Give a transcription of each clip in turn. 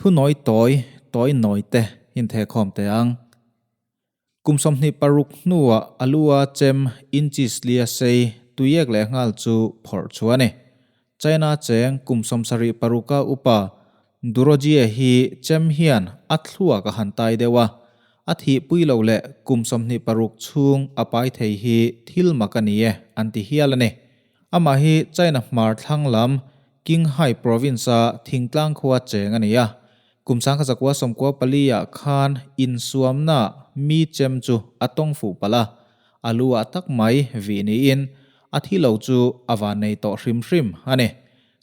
Thu nawi tawi tawi nawi te inthehkhawm teh ang. Kum 26 hnuah a lu a chem inches lia sei tuiek leh nghal chu phawrh chhuah a ni. China cheng kum 76 a upa Durojie hi chem hian a thluak a han tai deuh a, a thihpui lo leh kum 26 chhung a pai thei hi thil mak a ni e an ti hial a ni. Amah hi China hmar thlang lam Qinghai province-a thingtlang khua cheng a ni a. Kum 1994 ah khan insuamna mi chem chu a tawng fuh palh a, a lu ah tak mai vih niin a thi lo chu a van nei tawh hrim hrim a ni.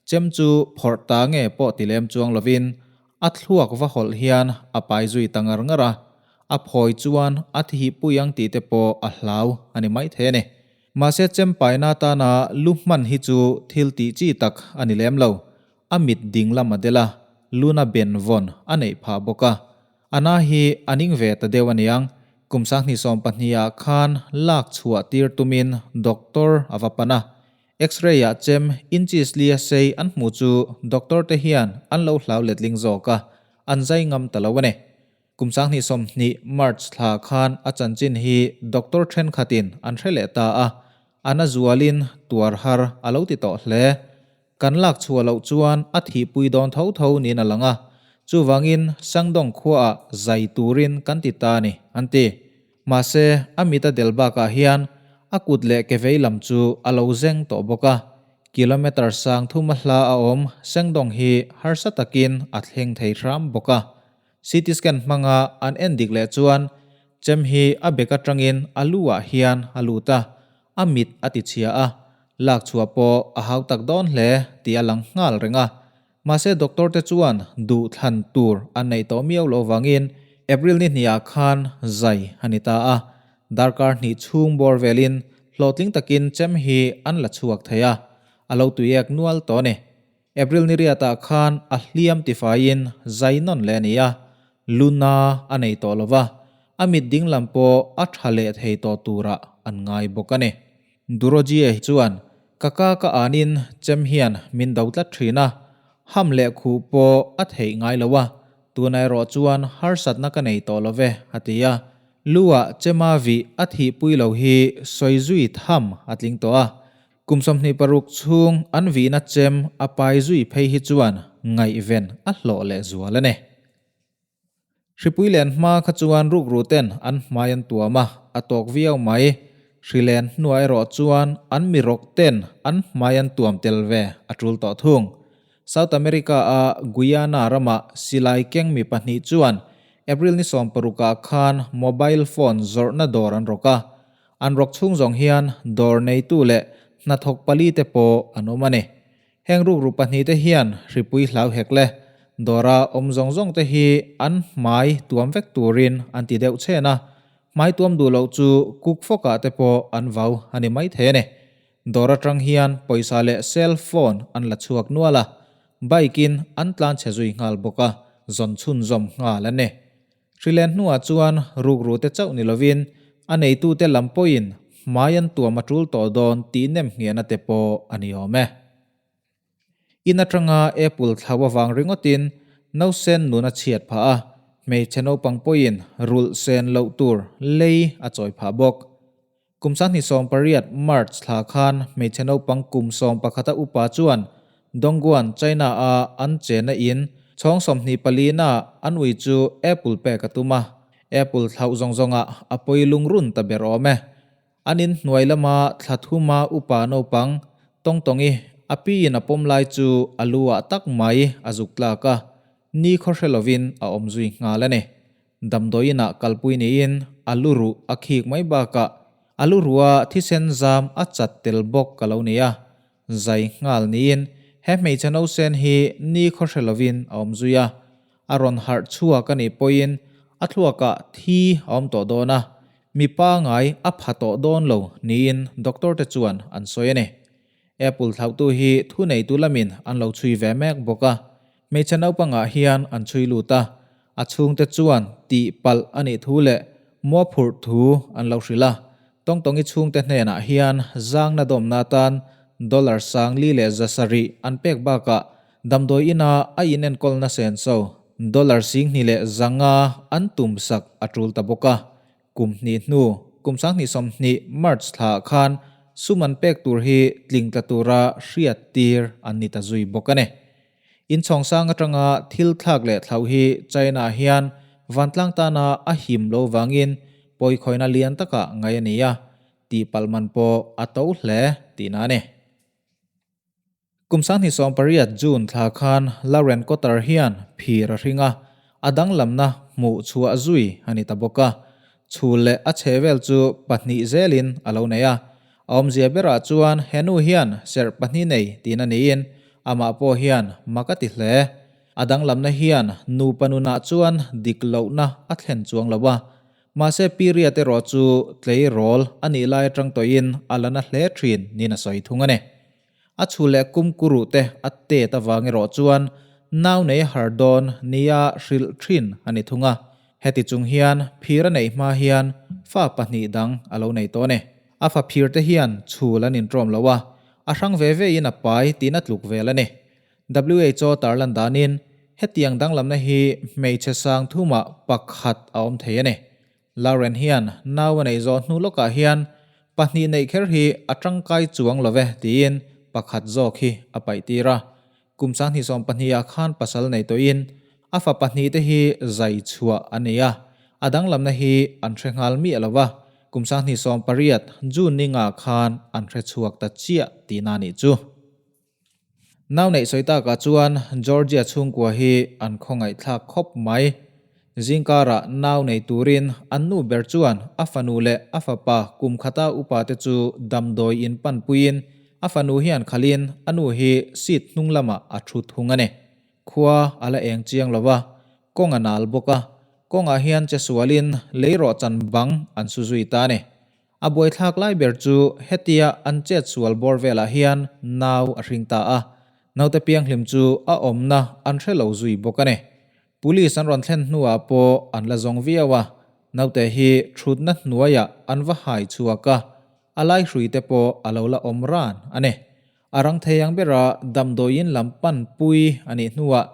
Chem chu phawrh ta nge pawh ti lem chuang lovin a thluak va hawlh hian a pai zui ta ngar ngar a, a phawi chuan a thihpui ang tih te pawh a hlau a ni maithei a ni. Mahse chem paina atana lu hman hi chu thil tih chi tak a ni lem lo. A mit ding lam a del a, luna ben vawn a neih phah bawk a. A na hi a ning ve ta deuh aniang, kum 2020 ah khan lak chhuah tir tumin doctor a va pan a. X-ray ah chem inches lia sei an hmuh chu doctor te hian an lo hlau letling zawk a, an zai ngam ta lo a ni. Kum 2020 March thla khan a chanchin hi doctor thenkhatin an hre leh ta a, a na zualin tuar har a lo ti tawh hle. Kan lak chhuah loh chuan a thihpui dawn tho tho niin a lang a, chuvangin Sangdong khuaah zai turin kan ti ta a ni, an ti. Mahse, a mit a del bakah hian a kut leh ke vei lam chu a lo zeng tawh bawk a, kilometre 3000 a hla a awm Sangdong hi harsa takin a thleng thei hram bawk a. CT scan hmanga an en dik leh chuan chem hi a bek atangin a lu ah hian a lut a, a mit a ti chhia a, lak chhuah pawh a hau tak dawn hle tih a lang nghal reng a. Mahse doctor te chuan duh thlan tur an neih tawh miau loh vangin April ni hnih ah khan zai a ni ta a, darkar hnih chhung bawr velin hlawhtling takin chem hi an la chhuak thei a, a lo tuiek nual tawh a ni. April ni riatah khan a hliam tifaiin zai nawn leh a ni a, luna a nei tawh lo va, a mit ding lam pawh a tha leh thei tawh turah an ngai bawk a ni. Durojie chuan, Ka ka ka anin chem hian min do tlat thin a, ham leh khuh pawh a theih ngai lo a, tunah erawh chuan harsatna ka nei tawh lo ve, a ti a. Lu-ah chema vih a thihpui lo hi sawi zui tham a tling tawh a, Kum 26 chhung an vihna chem a pai zui phei hi chuan ngaihven a hlawh leh zual a ni. Hripui len hma kha chuan rukru ten an hmai an tuam a, a tawk viau mai. Hri len hnuah erawh chuan an mi rawk ten an hmai an tuam tel ve a tul tawh thung. South America a Guyana rama silai keng mi pahnih chuan April ni 16 ah khan mobile phone zawrhna dawr an rawk a, An rawk chhung zawng hian dawr neitu leh hnathawk pali te pawh an awm a ni. Heng rukru pahnih te hian hripui hlau hek le dawra awm zawng zawng te hi an hmai tuam vek turin an ti deuh chhen a, hmai tuam duh loh chu kuk fawkah te pawh an vau a ni maithei a ni. Dawr atang hian pawisa leh cell phone an la chhuak nual a, bike in an tlan chhe zui nghal bawk a, zawn chhunzawm nghal a ni. Hrilen hnuah chuan rukru te chauh ni lovin a neitute lam pawhin hmai an tuam a tul tawh dawn tih nem nghiahna te pawh a ni awm e. In atanga apple thlau avang ringawtin nausen nun a chhiat phah a, hmeichhe naupang pawhin rulh sen loh tur lei a chawi phah bawk. Kum 2018 March thla khan hmeichhe naupang kum 11 a upa chuan Dongguan, China a an chena in chhawng 24 na an ui chu apple pek a tum a, apple thlauh zawng zawngah a pawi lungrun ta ber awm e. An in hnuai lama thla thuma upa naupang tawng tawngi a pi in a pawm lai chu a lu ah tak mai a zuk tlak a, ni khaw hre lovin a awm zui nghal a ni. Damdawiin ah kalpui niin a lu ruh a khik mai bakah a lu ruha thisen zam a chat tel bawk ka lo ni a, zai nghal niin he hmeichhe nausen hi ni khaw hre lovin a awm zui a, a rawn harh chhuak a nih pawhin a thluakah thi a awm tawh dawn a, mi pangai a pha tawh dawn lo niin doctor te chuan an sawi a ni. Apple thlauhtu hi thuneitu lamin an lo chhui ve mek bawk a, hmeichhe naupangah hian an chhui lut a, a chhungte chuan tih palh a nih thu leh muaphurh thu an lo hrilh a. Tawngtawngi chhungte hnenah hian zangna dawmna atan dollar 4700 an pek bakah damdawi ina a inenkawlna senso Dollar 2500 an tum sak a tul ta bawk a. Kum hnih hnu, kum 2020 March thla khan sum an pek tur hi tling tla tura hriat tir an ni ta zui bawk a ni. Inchhawng sang atanga thil thlak leh thlauh hi China hian vantlang tana a him lo vangin pawikhawina lian takah ngai a ni a, tihpalh man pawh a to hle tihna a ni. Kum 2018 June thla khan Lauren Cotter hian phir a hring a, a danglamna hmuh chhuah zui a ni ta bawk a. Chhul leh a chhe vel chu pahnih zelin a lo nei a. A awmzia berah chuan he nu hian serh pahnih nei tihna niin amah pawh hian mak a ti hle. A danglamna hian nupa nunah chuan dik lohna a thlen chuang lo a. Mahse period erawh chu tleirawl a nih lai atang tawhin a la na hle thin niin a sawi thung a ni. A chhu leh kum kuruh te a tet avang erawh chuan nau nei har dawn nia hrilh thin a ni thung a. Heti chung hian phir a neih hma hian fa pahnih dang a lo nei tawh a ni. A fa phir te hian chhul an intawm lo a, a hrang ve ve in a pai tiin a tluk vel a ni. WHO tarlan danin hetiang danglamna hi hmeichhe sang thumah pakhat a awm thei a ni. Lauren hian nau a neih zawh hnu lawkah hian pahnih neih kher hi a tangkai chuang lo ve tiin pakhat zawk hi a paih tir a. Kum 2020 ah khan pasal nei tawhin a fa pahnih te hi zai chhuah a nei a, a danglamna hi an hre nghal miah lo va, kum 2018 June ni nga khan an hre chhuak ta chiah tihna nih chu. Nau neih sawi takah chuan Georgia chhungkua hi an khawngaihthlak khawp mai. Zingkarah nau nei turin an nu ber chuan a fanu leh a fapa kum khata upa te chu damdawi in panpuiin a fanu hian khalin a nu hi seat hnung lamah a thu thung a ni. Khua a la eng chiang lo va, kawng a nal bawk a, kawngah hian che sualin leirawhchan bang an su zui ta a ni. A buaithlak lai ber chu hetia an chet sual bawr velah hian nau a hring ta a, naute pianghlim chu a awmna an hre lo zui bawk a ni. Police an rawn thlen hnuah pawh an la zawng viau a, naute hi thutna hnuaiah an va hai chhuak a, a lai hrui te pawh a lo la awm ran a ni. A rang thei ang bera damdawiin lam pan pui a nih hnuah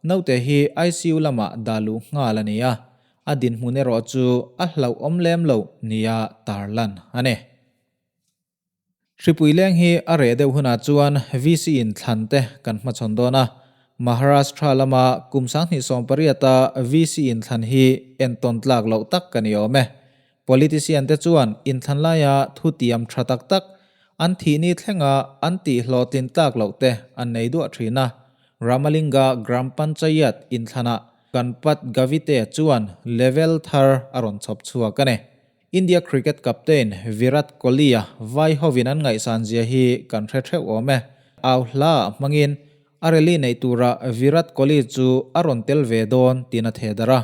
naute hi ICU lamah dah luh nghal a ni a, A dinhmun erawh chu a hlauhawm lem lo nia tarlan a ni. Hripui leng hi a reh deuh hunah chuan VC in thlan te kan hmachhawn dawn a. Maharashtra lama kum 2018 a VC in thlan hi entawn tlak loh tak ka ni awm e. Politician te chuan inthlan laia thutiam tha tak tak an thihni thlenga an tih hlawhtlin tlak loh te an nei duah thin a. Ramalinga Gram Panchayat inthlanah Ganpat Gavite chuan level thar a rawn chhawp chhuak a ni. India cricket captain Virat Kohli-a vai hovin an ngaihsan zia hi kan hre theuh awm e. Au hla hmangin a rally neih turah Virat Kohli chu a rawn tel ve dawn tiin a theh darh a,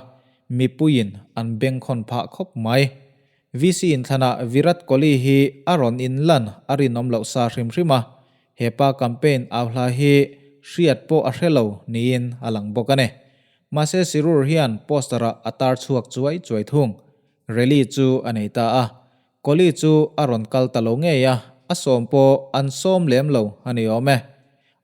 mipuiin an bengkhawn phah khawp mai. VC inthlanah Virat Kohli hi a rawn inlan a rinawm loh sa hrim hrim a, hepa campaign au hla hi hriat pawh a hre lo niin a lang bawk a ni. Mahse Sirur hian poster-ah a tar chhuak chuai chuai thung. Rally chu a nei ta a, Kohli chu a rawn kal ta lo ngei a, a sawm pawh an sawm lem lo a ni awm e.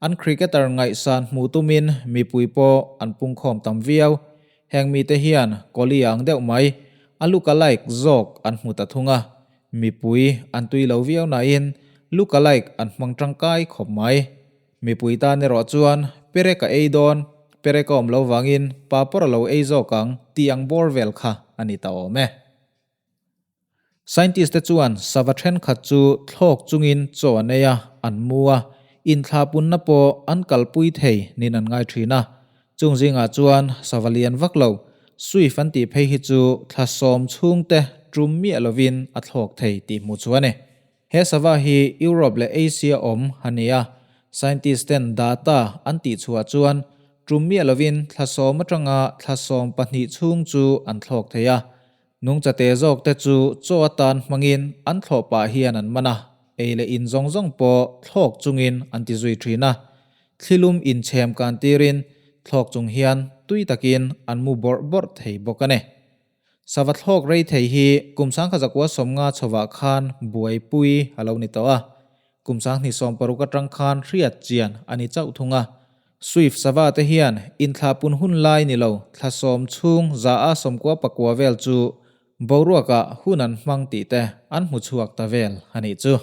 An cricketer ngaihsan hmuh tumin mipui pawh an pungkhawm tam viau. Heng mite hian Kohli ang deuh mai, a look-alike zawk an hmu ta thung a. Mipui an tui lo viau nain look-alike an hmang tangkai khawp mai. Mipui tan erawh chuan perek a ei dawn, perek a awm lo vangin papawr a lo ei zawk ang tih ang bawr vel kha a ni ta awm e. Scientist te chuan sava thenkhat chu thlawk chungin chaw an ei a, an mu a, inthlapunna pawh an kalpui thei niin an ngai thin a. Chung zingah chuan sava lian vak lo, swift an tih phei hi chu thla sawm chhungte tum miah lovin a thlawk thei tih hmuh chu a ni. He sava hi Europe leh Asia awm a ni a, scientist ten data an tih chhuah chuan tum miah lovin thla sawm atanga thla 12 chhung chu an thlawk thei a. Nungchate zawk te chu chaw atan hmangin an thlawh pah hian an man a, ei leh in zawng zawng pawh thlawk chungin an ti zui thin a. Thlilum inchhem kan tirin thlawk chung hian tui takin an mu bawrh bawrh thei bawk a ni. Sava thlawk rei thei hi kum 1950 chhovah khan buaipui a lo ni tawh a, kum 2060 atang khan hriat chian a ni chauh thung a. Swift sava te hian inthlahpun hun lai ni lo thla sawm chhung 100 sawmkua pakua vel chu boruakah hun an hmang tih te an hmu chhuak ta vel a nih chu.